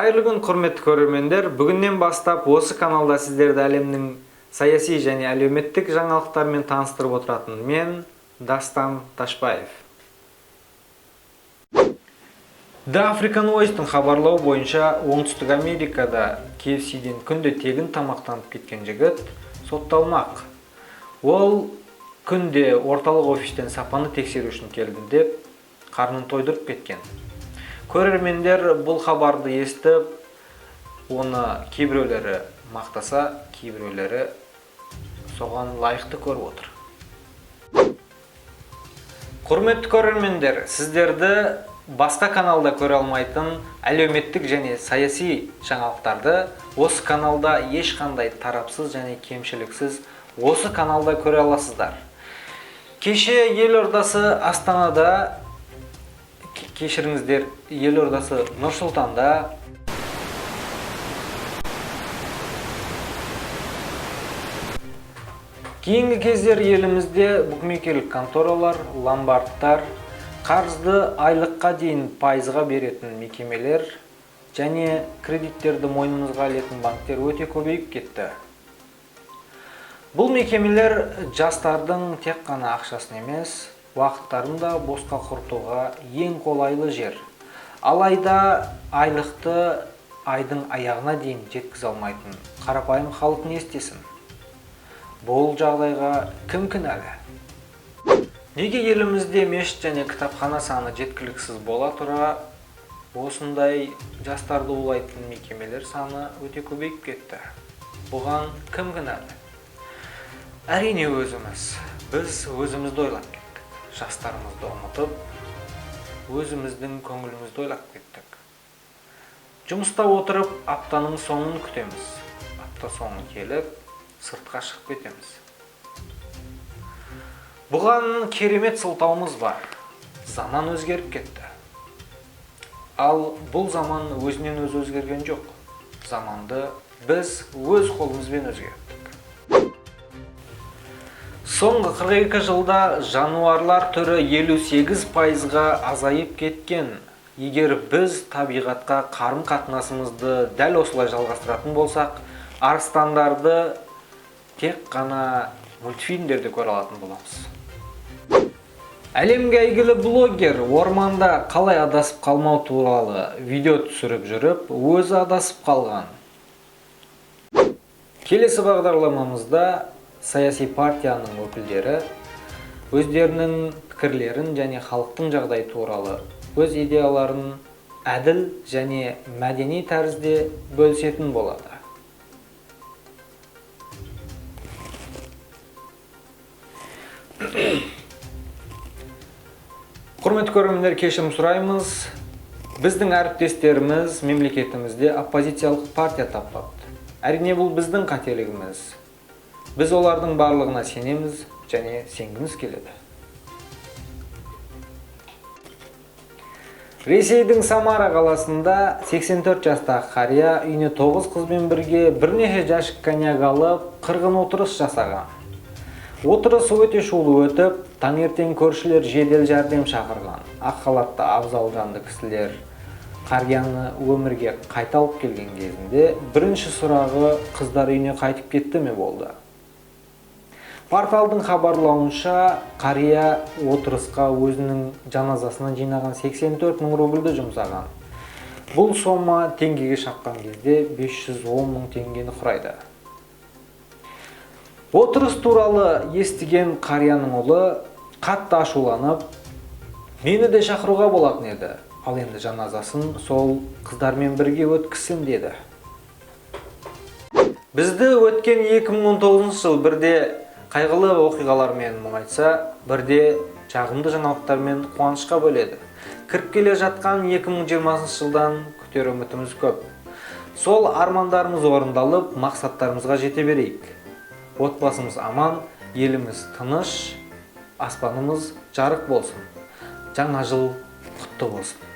Қайырлы күн, құрметті көрермендер. Бүгіннен бастап осы каналда сіздерді әлемнің саяси және әлеуметтік жаңалықтармен таныстырып отыратын мен, Дастан Ташбаев. The African Voice'тың хабарлауы бойынша, Оңтүстік Америкада KFC-ден күнде тегін тамақтанып кеткен жігіт сотталмақ. Ол күнде орталық офистен сапаны тексеру үшін келді деп, қарнын тойдырып кеткен. Көрермендер бұл хабарды естіп, оны кейбіреулері мақтаса, кейбіреулері соған лайықты көріп отыр. Құрметті көрермендер, сіздерді басқа каналда көре алмайтын әлеуметтік және саяси жаңалықтарды осы каналда ешқандай тарапсыз және кемшіліксіз осы каналда көре аласыздар. Кеше елордасы Астанада, кешіріңіздер, елордасы Нұр-Сұлтанда кейінгі кездері елімізде букмекерлік конторалар, ломбардтар, қарызды айлыққа дейін пайызға беретін мекемелер және кредиттерді мойнымызға ілетін банктер өте көбейіп кетті. Бұл мекемелер жастардың тек қана ақшасын емес, уақыттарын да босқа құртуға ең қолайлы жер. Алайда айлықты айдың аяғына дейін жеткізе алмайтын қарапайым халық не істесін? Бұл жағдайға кім кінәлі? Неге елімізде мешіт және кітапхана саны жеткіліксіз бола тұра, осындай жастарды улайтын мекемелер саны өте көбейіп кетті? Бұған кім кінәлі? Әрине, өзіміз. Біз өзімізді ойлап кеттік. Жастарымызды ұмытып, өзіміздің көңілімізді ойлап кеттік. Жұмыста отырып, аптаның соңын күтеміз. Апта соңы келіп, сыртқа шығып кетеміз. Бұған керемет сылтауымыз бар. Заман өзгеріп кетті. Ал бұл заман өзінен өзі өзгерген жоқ. Заманды біз өз қолымызбен өзгерттік. Соңғы 42 жылда жануарлар түрі 58%-ға азайып кеткен. Егер біз табиғатқа қарым қатынасымызды дәл осылай жалғастыратын болсақ, арыстандарды тек қана мультфильмдерде көре алатын боламыз. Әлемге әйгілі блогер орманда қалай адасып қалмау туралы видео түсіріп жүріп, өзі адасып қалған. Келесі бағдарламамызда саяси партияның өкілдері өздерінің пікірлерін және халықтың жағдайы туралы өз идеяларын әділ және мәдени тәрізде бөлісетін болады. Құрметті көрермендер, кешірім сұраймыз. Біздің әріптестеріміз мемлекетімізде оппозициялық партия таппапты. Әрине, бұл біздің қателігіміз. Біз олардың барлығына сенеміз және сенгіміз келеді. Ресейдің Самара қаласында 84 жастағы қария үйіне 9 қызбен бірге бірнеше жәшік коньяк алып, қырғын отырыс жасаған. Отырыс өте шулы өтіп, таңертең көршілер жедел жәрдем шақырған. Ақ халатты абзал жанды кісілер қарияны өмірге қайта алып келген кезінде бірінші сұрағы қыздар үйіне қайтып кетті ме болды. Порталдың хабарлауынша, қария отырысқа өзінің жаназасынан жинаған 84 мың рубльді жұмсаған. Бұл сома теңгеге шаққан кезде 510 мың теңгені құрайды. Отырыс туралы естіген қарияның ұлы қатты ашуланып, мені де шақыруға болатын еді, ал енді жаназасын сол қыздармен бірге өткізсін деді. Бізді өткен 2019 жыл бірде қайғылы оқиғалармен мұңайтса, бірде жағымды жаңалықтармен қуанышқа бөледі. Кіріп келе жатқан 2020 жылдан күтер үмітіміз көп. Сол армандарымыз орындалып, мақсаттарымызға жете берейік. Отбасымыз аман, еліміз тыныш, аспанымыз жарық болсын. Жаңа жыл құтты болсын.